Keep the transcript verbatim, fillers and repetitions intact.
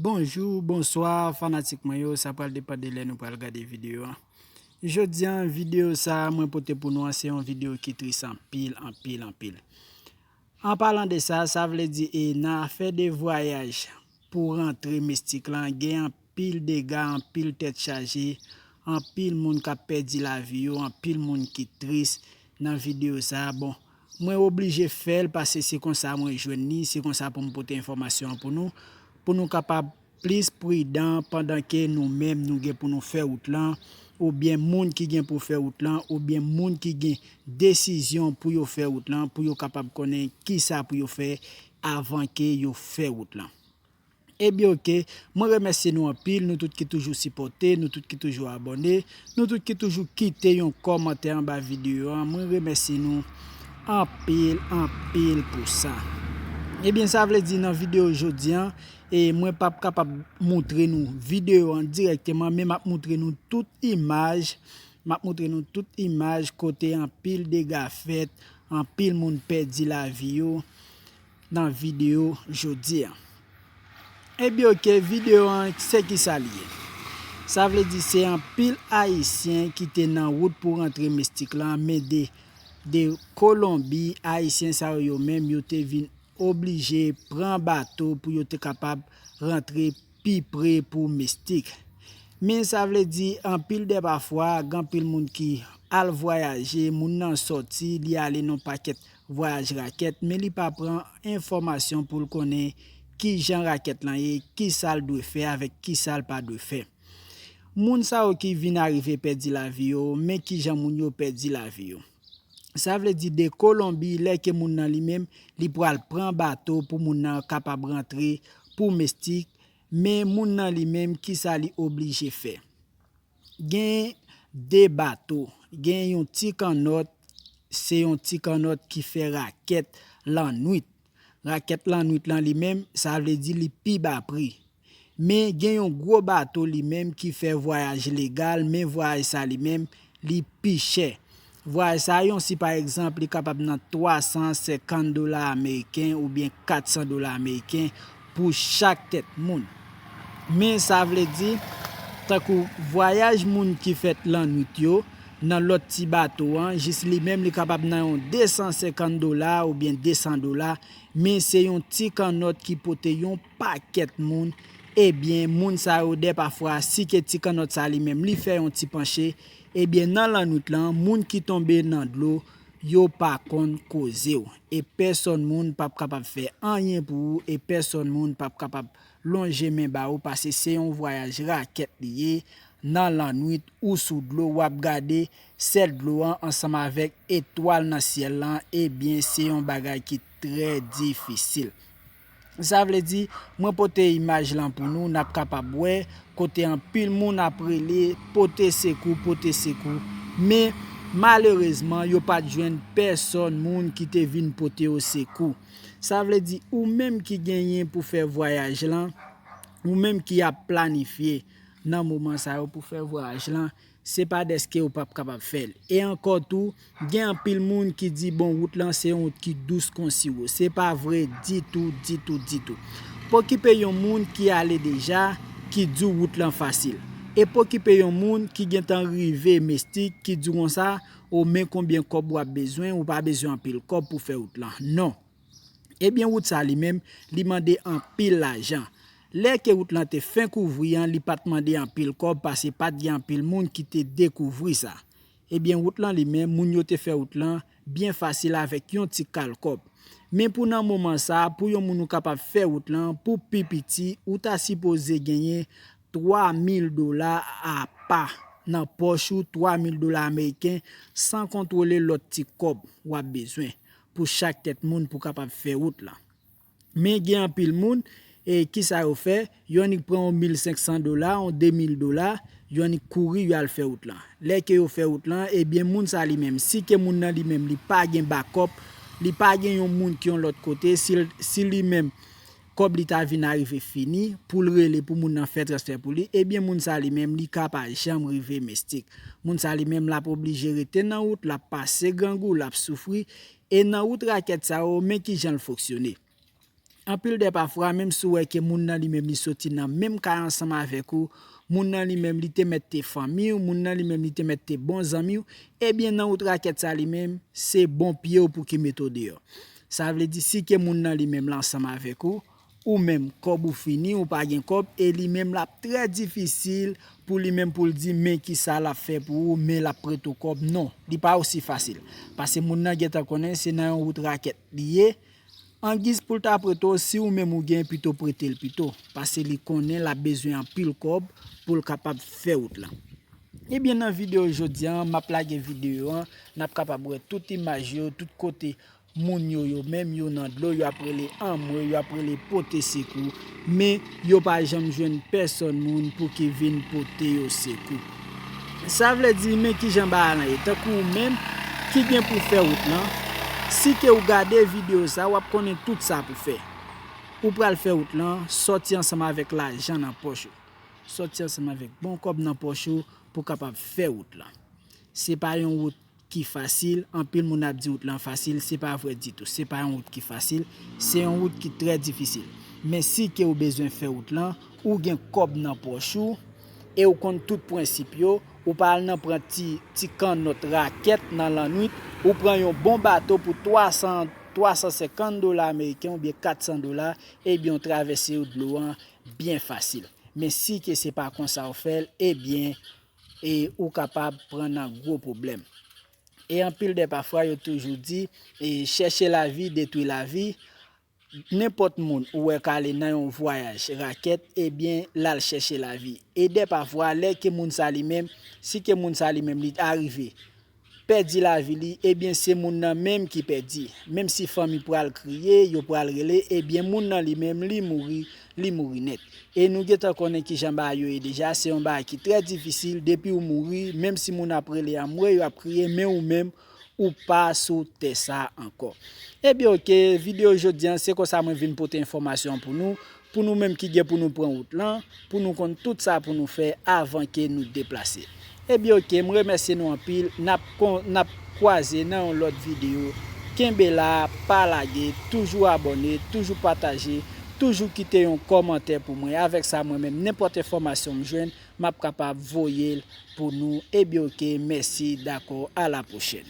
Bonjou, bonswa, fanatik mwen yo, sa pral depann de lè nou pral gade videyo an. Jodi an, videyo sa a mwen pote pou nou an, se yon videyo ki tris anpil, anpil, anpil. An palan de sa, sa vle di, e nan afè de vwayaj pou rantre Mestik lan, gen anpil dega, anpil tèt chaje, anpil moun k ap pèdi lavi yo, anpil moun ki tris nan videyo sa a. Bon, mwen oblije fè l paske se konsa mwen jwenn li, se konsa pou m pote enfòmasyon an pou nou, pou nou kapab plis pridan pandan ke nou menm nou gen pou nou fè wout lan, oubyen moun ki gen pou fè wout lan, oubyen moun ki gen desizyon pou yo fè wout lan, pou yo kapab konnen kisa pou yo fè avan ke yo fè wout lan. Ebyen, oke, mwen remèsye nou anpil, nou tout ki toujou sipòte, nou tout ki toujou abòne, nou tout ki toujou kite yon kòmantè anba videyo an. Mwen remèsye nou anpil, anpil pou sa. Ebyen, sa vle di nan videyo jodi an, e mwen p ap kapab moutre nou videyo an dirèkteman, men m ap moutre nou tout imaj, m ap moutre nou tout imaj kote anpil dega fèt, anpil moun pèdi lavi yo nan videyo jodi an. Ebyen, oke, videyo an, se kisa li ye? Sa vle di se anpil Ayisyen ki te nan wout pou rantre Mestik lan, men de, de Kolonbi, Ayisyen sa yo, yo menm, yo te vin oblije pran bato pou yo te kapab rantre pi pre pou Mestik. Men sa vle di, anpil de pafwa, gen anpil moun ki al vwayaje, moun nan sòti, li ale nan pakèt vwayaj rakèt, men li pa pran enfòmasyon pou l konnen ki jan rakèt lan ye, ki sa l dwe fè avèk ki sa l pa dwe fè. Moun sa yo ki vin arive pèdi lavi yo, men ki jan moun yo pèdi lavi yo. Sa vle di de Kolonbi, lè ke moun nan li menm, li pral pran bato pou moun nan kapab rantre pou Mestik, men moun nan li menm, ki sa li oblije fè? Gen de bato, gen yon ti kannòt, se yon ti kannòt ki fè rakèt lannwit. Rakèt lannwit lan li menm, sa vle di li pi ba pri. Men gen yon gwo bato li menm ki fè vwayaj legal, men vwayaj sa li menm, li pi chè. Vwayaj sa yon si pa egzanp li kapab nan twa san senkant dola ameriken oubyen kat san dola ameriken pou chak tèt moun. Men sa vle di, tankou vwayaj moun ki fèt lannwit yo, nan lòt ti bato an, jis li menm li kapab nan yon de san senkant dola oubyen de san dola, men se yon ti kannòt ki pote yon pakèt moun, ebyen, moun sa yo de pafwa, si ke ti kannòt sa li menm li fè yon ti panche, ebyen, nan lannwit lan, moun ki tonbe nan dlo, yo pa konn koze w. E pèsòn moun p ap kapab fè anyen pou ou, e pèsòn moun p ap kapab lonje men ba ou, paske se yon vwayaj rakèt li ye, nan lannwit ou sou dlo, w ap gade sèl dlo an ansanm avèk etwal nan syèl lan, ebyen, se yon bagay ki trè difisil. Sa vle di, mwen pote imaj lan pou nou, n ap kapab wè kote anpil moun ap rele, "Pote sekou, pote sekou." Men, malerezman, yo pa t jwenn pèsòn moun ki te vin pote yo sekou. Sa vle di, ou menm ki genyen pou fè vwayaj lan, ou menm ki ap planifye nan moman sa yo pou fè vwayaj lan, se pa dèske ou p ap kapab fè l. E ankò tou, gen anpil moun ki di, bon, wout lan se yon wout ki dous kon siwo. Se pa vre ditou, ditou, ditou. Pokipe yon moun ki ale deja, ki di w wout lan fasil. E pokipe yon moun ki gentan rive Mestik, ki di w konsa, o, men konbyen kòb w ap bezwen, ou pa bezwen anpil kòb pou fè wout lan. Non. Ebyen, wout sa li menm, li mande anpil lajan. Lè ke wout lan te fenk ouvri an, li pa t mande anpil kòb, paske pa t gen anpil moun ki te dekouvri sa. Ebyen, wout lan li menm, moun yo te fè wout lan byen fasil avèk yon ti kal kòb. Men pou nan moman sa, pou yon moun ou kapab fè wout lan, pou pi piti, ou ta sipoze genyen twa mil dola apa nan pòch ou, twa mil dola ameriken, san kontwole lòt ti kòb w ap bezwen pou chak tèt moun pou kapab fè wout lan. Men gen anpil moun, e kisa yo fè? Yo annik pran yon mil senk san dola, yon de mil dola, yo annik kouri, yo al fè wout lan. Lè ke yo fè wout lan, ebyen, moun sa li menm, si ke moun nan li menm, li pa gen bakòp, li pa gen yon moun ki yon lòt kote, si l, si li menm, kòb li ta vin arive fini, pou l rele pou moun nan fè transfè pou li, ebyen, moun sa li menm, li ka pa janm rive Mestik. Moun sa li menm, l ap oblije rete nan wout, l ap pase grangou, l ap soufri, e nan wout rakèt sa yo, men ki jan l fonksyone. Anpil de pafwa, menm si w wè ke moun nan li menm li soti nan menm kay ansanm avèk ou, moun nan li menm li te mèt te fanmi w, moun nan li menm li te mèt te bon zanmi w, ebyen nan wout rakèt sa li menm, se bon pye w pou ki mete w deyò. Sa vle di si ke moun nan li menm la ansanm avèk ou, ou menm kòb ou fini, ou pa gen kòb, e li menm l ap trè difisil pou li menm pou l di men kisa l ap fè pou ou, men l ap prete w kòb. Non, li pa osi fasil. Paske moun nan gentan konnen se nan yon wout rakèt li ye, angiz pou l ta prete w, si ou menm ou gen pito prete l pito, paske li konnen l ap bezwen anpil kòb pou l kapab fè wout lan. Ebyen nan videyo jodi an, m ap lage videyo an, n ap kapab wè tout imaj yo, tout kote moun yo, yo menm yo nan dlo, yo ap rele anmwe, yo ap rele pote sekou, men yo pa janm jwenn pèsòn moun pou ki vin pote yo sekou. Sa vle di men kijan bagay lan ye, tankou ou menm ki gen pou fè wout lan, si ke ou gade videyo sa, w ap konnen tout sa pou fè. Ou pral fè wout lan, sòti ansanm avèk lajan nan pòch ou. Sòti ansanm avèk bon kòb nan pòch ou pou kapab fè wout lan. Se pa yon wout ki fasil, anpil moun ap di wout lan fasil, se pa vre ditou. Se pa yon wout ki fasil, se yon wout ki trè difisil. Men si ke ou bezwen fè wout lan, ou gen kòb nan pòch ou, e ou konn tout prensip yo, ou pa al nan pran ti, ti kannòt rakèt nan lannwit, ou pran yon bon bato pou twa san, twa san senkant dola ameriken oubyen kat san dola, ebyen ou travèse dlo an byen fasil. Men si ke se pa konsa ou fè l, ebyen, e ou kapab pran nan gwo pwoblèm. E anpil de pafwa, yo toujou di, e chèche lavi, detwi lavi. Nenpòt moun ou wè k ale nan yon vwayaj rakèt, ebyen, l al chèche lavi. E de pafwa, lè ke moun sa li menm, si ke moun sa li menm li arive pèdi lavi li, ebyen, se moun nan menm ki pèdi. Menm si fanmi pral kriye, yo pral rele, ebyen, moun nan li menm, li mouri, li mouri nèt. E nou gentan konnen kijan bagay yo ye deja, se yon bagay ki trè difisil, depi ou mouri, menm si moun ap rele anmwe, yo ap kriye, men ou menm, ou pa sou tè sa ankò. Ebyen, oke, videyo jodi an, se konsa mwen vin pote enfòmasyon an pou nou, pou nou menm ki gen pou nou pran wout lan, pou nou konn tout sa pou nou fè avan ke nou deplase. Ebyen, oke, m remèsye nou anpil, n ap kon-, n ap kwaze nan yon lòt videyo. Kenbe la, pa lage, toujou abòne, toujou pataje, toujou kite yon kòmantè pou mwen. Avèk sa, mwen menm, nenpòt enfòmasyon m jwenn, m ap kapab voye l pou nou. Ebyen, oke, mèsi, dakò, a la pwochèn.